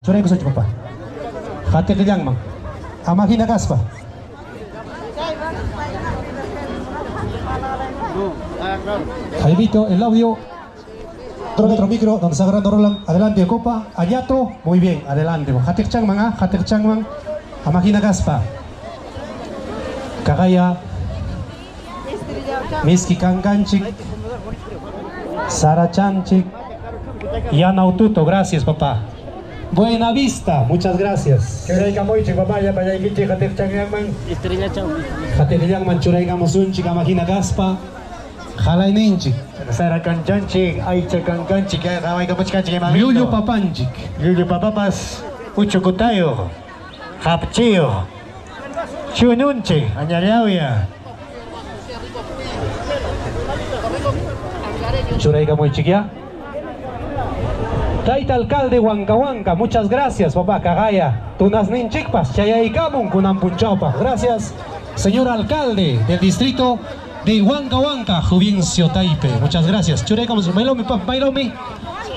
Churaykusunchik papá. Qatiqillanman. Ama hina kaspa. Jaimito, el audio. Otro micro donde está agarrando Roland. Adelante, Ocopa. Ayato. Muy bien, adelante. Hatiqchanman, ah, Hatiqchanman. Amajina Gaspa. Kagaya. Miski Kankanchik. Sara Chanchik. Yanaututo, gracias, papá. Buena vista, muchas gracias. Churaykamuychik papá, llapallaykichik hatiqchanman. Hatiqllanman churaykamusunchik, amajina kaspa. Halayninchik. Sara kanchanchik, aycha kankanchik, qawaykamuchkanchik imamito. Llullu papanchik. Llullu papapas uchukutayuq, hapchiyuq, chununchik, añallawya. Churaykamuychik ya. Tayta alcalde Huanca Huanca, muchas gracias, papá Kagaya. Tunasninchikpas, chayaykamun kunan punchawpaq. Gracias, señor alcalde del distrito de Huanca Huanca, Juvencio Taipe. Muchas gracias. Churaykamus, bailomi, papá, bailomi.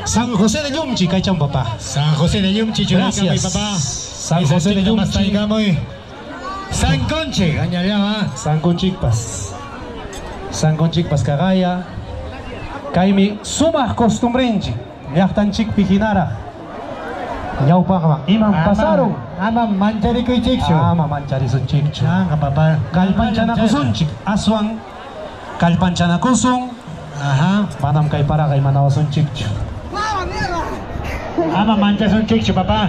San José de Yumchi, kaychan papá. San José de Yumchi, churaykamuy Gracias. papá. San José de Yumchi. Mastaykamuy. San Conche, añallaba. San Conchikpas. San Conchikpas Kagaya. Kaymi sumaq costumbrenchik. Llaqtanchikpi hinaraq. Ñawpaqman iman pasaron. Ama mancharikuychikchu. Ama mancharisunchikchu. Chanqa papá. Kallpanchanakusunchik. Aswan kallpanchanakusun. Ajá. Manam kay paraqa imanawasunchikchu. Ama manchasunchikchu papá.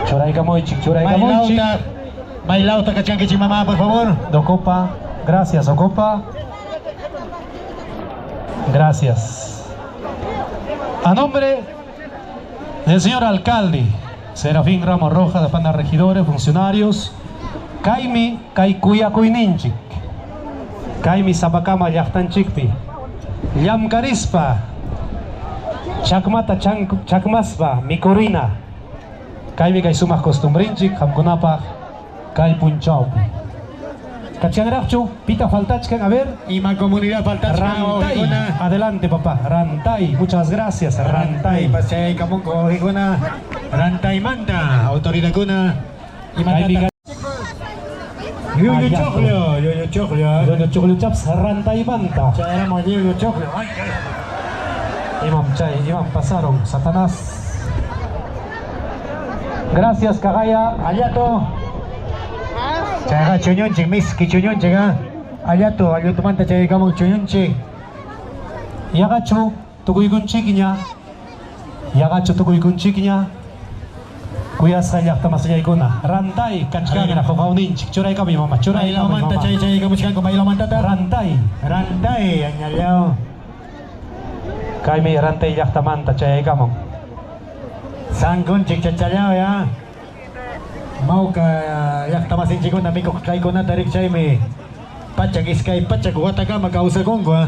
Churaykamuychik, churaykamuychik. Maylauta. Maylauta kachankichik mamá, por favor. Docopa, gracias Ocopa. Gracias. A nombre del señor alcalde Serafín Ramos Rojas, de Panda Regidores, funcionarios, Kaymi Kaykuyakuyninchik, Kaymi Sapakama llaqtanchikpi, Llamkarispa, Chakmata chakmaspa, Mikurina, Kaymi kay sumaq costumbrinchik, qamkunapaq kay punchawpi. Kachkanraqchu, pita faltachkan, a ver. Ima comunidad faltachkan, Rantay, wawqikuna. adelante papá, Rantay, muchas gracias, Rantay. Rantay, pasayaykamunku wawqikuna. Rantaymanta, autoridadkuna. Kaymi Imatata. Llullu Ayato. choclo, llullu choclo. Llullu choclo chaps, Rantaymanta. Chayramo llullu choclo. Ay, ay. Imam chay, imam pasaron, Satanás. Gracias, Kagaya. Ayato. Chayqa chuñunchik, miski chuñunchik, ah. Ayato, allutumanta chayaykamun chuñunchik. Yaqachu tukuykunchikña. Yaqachu tukuykunchikña. Kuyasqa llaqta masillaykuna. Rantay kachkanra huqawninchik. Churaykamuy mama, churaykamuy Maylawmanta mama. chay chayaykamuchkanku maylawmantata. Rantay. Rantay, añallao. Kaymi Rantay llaqtamanta chayaykamun. Sankunchik chachallao ya. Mawka llaqta masinchikkuna mikuq kaykunata rikchaymi pachak iskay pachak watakama kawsakunku, ah.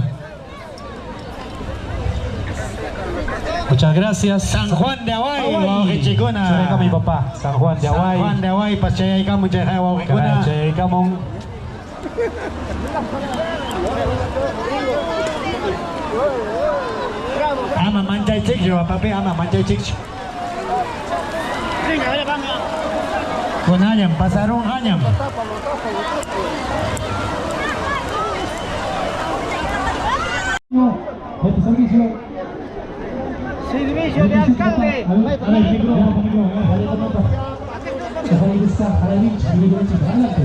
Muchas gracias. San Juan de Aguay, Aguay. wawqichikkuna. Churaykamuy papá. San Juan de San Aguay. Juan de Aguay, pas chayaykamun chay wawqikuna. Chayaykamun. Ama manchaychikchu, papi, ama manchaychikchu. Kunallam, pasarunqañam. Este servicio. Servicio de alcalde. Adelante.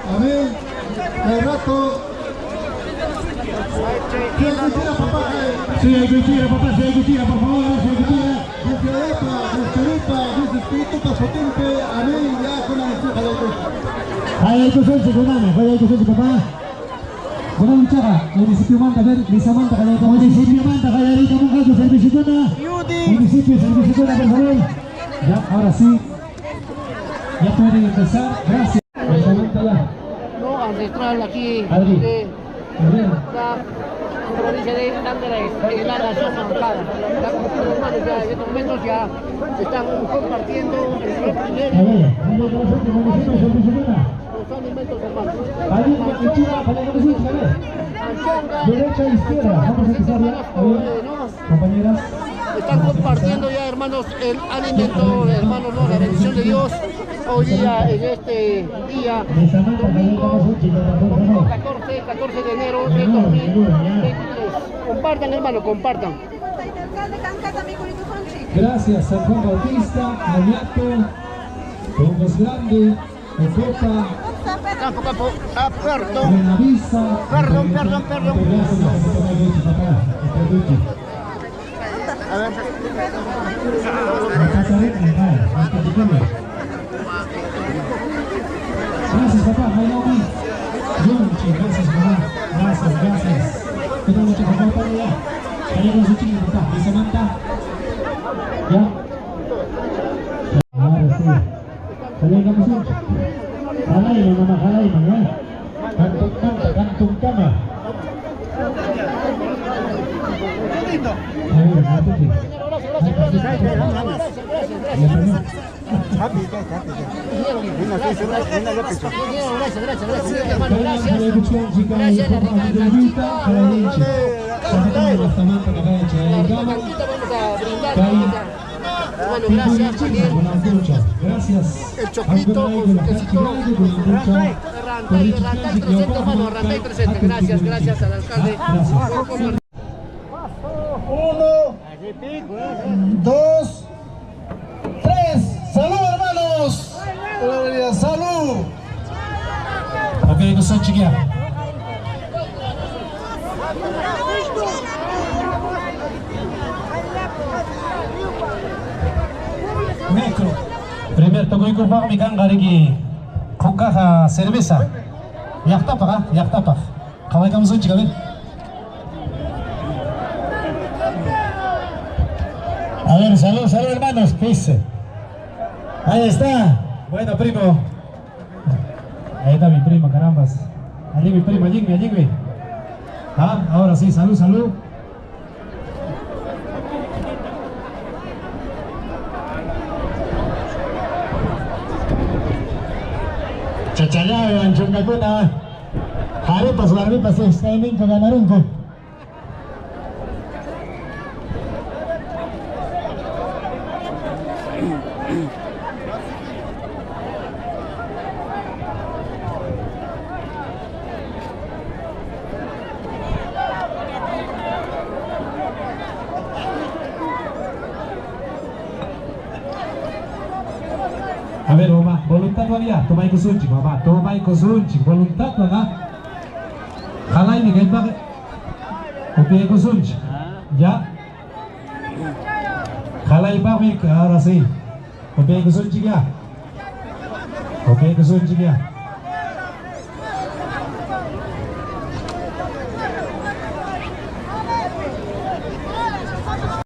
A ver, de rato. Sí, hay cuchilla, papá, sí hay cuchilla, por favor, sí hay cuchilla. Desde Arepa, desde Arepa, desde Espíritu Pasotimpe, amén, ya con la lectura. Hay cuchilla, kunami, hay cuchilla, papá. Buena luchada, municipio manda, a ver, Lisa manda, Municipio manda, Jayarita, servicio cuna. Municipio, servicio cuna, por favor. Ya, ahora sí. Ya pueden empezar. Gracias. No, ancestral aquí Adri. de la provincia de Andares, en la nación Mancada. La cultura humana ya en estos momentos ya están compartiendo el primer los alimentos hermanos. Anchonga, Derecha e izquierda. Vamos a empezar ya. A ver, compañeras. Están compartiendo ya, hermanos, el alimento, hermanos, ¿no? La bendición de Dios. Hoy día, en este día, domingo, domingo 14 de enero del 2023. Compartan, hermano, compartan. Gracias, San Juan Bautista, Ayato, Pongos Grande, Ocopa, Campo, campo, ah, perdón. Buenavista. Perdón, perdón, perdón. Gracias, A ver. Gracias, papá. Naomi. Yonchi, gracias, papá. Gracias, gracias. ¿Qué tal, muchachos? ¿Cómo están allá? Allá con su chico, papá. ¿Y Samantha? ¿Ya? Ahora sí. Saludos, Jalay, mamá, jalay, mamá. Cantum canta, cantum cama. A ver, Matuti. Gracias, gracias, gracias. Gracias, gracias, gracias, hermano, gracias. Gracias, la rica canchita. La rica canchita vamos a brindar. Hermano, gracias también. Gracias. El choclito con su quesito. Rantay, Rantay presente, hermano, Rantay presente. Gracias, gracias al alcalde. Gracias. 1, 2, 3. ¡Salud, hermanos! ¡Salud! Ok, no son chiquilla. Necro. Primer tukuykunpaqmi kanqa riki huk cerveza. Llaqtapaq, ah, llaqtapaq. Qhawaykamusunchik, a ver. A ver, salud, salud, hermanos. Pise. Ahí está. Bueno, primo. Ahí está mi primo, carambas. Allí mi primo, allí, allí. Ah, ahora sí, salud, salud. Chachallave, anchunkakuna. Jarepas, warmipas, iskayninko ganarunku. A ver, mamá, voluntad ya, tomay kusunchik, mamá, tomay kusunchik, voluntad, mamá. Jalay ni kay pa, kusunchik, ya. Jalay pa, ahora sí. Upiyay kusunchik ya. Upiyay kusunchik ya.